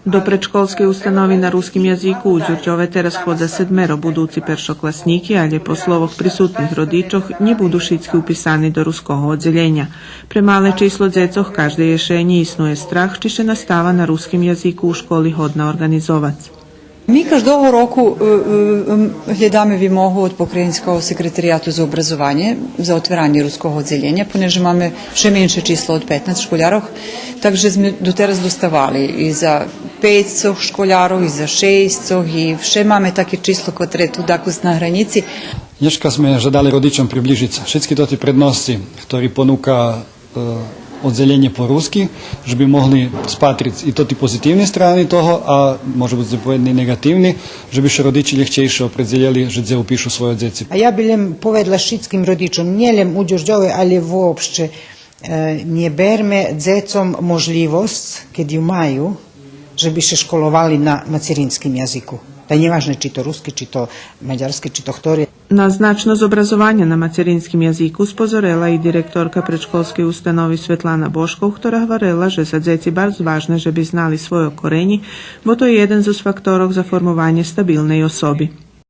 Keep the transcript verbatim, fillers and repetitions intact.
До предшколскей установи на руским язику у Дюрдьове тераз ходза седмеро будуци першокласнїки, алє по словох присутних родичох нє буду шицки уписани до руского оддзелєня. Пре мале число дзецох кажде єшенє иснує страх чи ше настава на руским язику у школи годна орґанизовац. Ми каждого року, е, е, м, глєдаме вимогу од Покраїнского секретарияту за образованє за отверанє руского оддзелєня, понеже маме вше менше число од петнац школярох, так же зме дотераз доставали и за пейцох школярох, и за шейсцох, и вше маме таке число котре ту дакус на гранїци. Нєшка зме жадали родичом приближиц шицки тоти предносци, хтори понука е, оддзелєнє по руски, же би могли спатриц и тоти позитивни страни того, а може буц и поєдни неґативни, же би ше родичи лєгчейше опредзелєли же дзе упишу свойо дзеци. А я би лєм поведла шицким родичом, нє лєм у Дюрдьове, алє вообще, е, нє берме дзецом можлївосц, кед ю маю, же би ше школовали на мацеринским язику. Та нє важне чи то руски, чи то мадярски, чи то хтори. На значносц образованя на мацеринским язику спозорела и директорка предшколскей установи Светлана Бошков, хтора гварела же за дзеци барз важне же би знали свойо коренї, бо то є єден зоз факторох за формованє стабилней особи.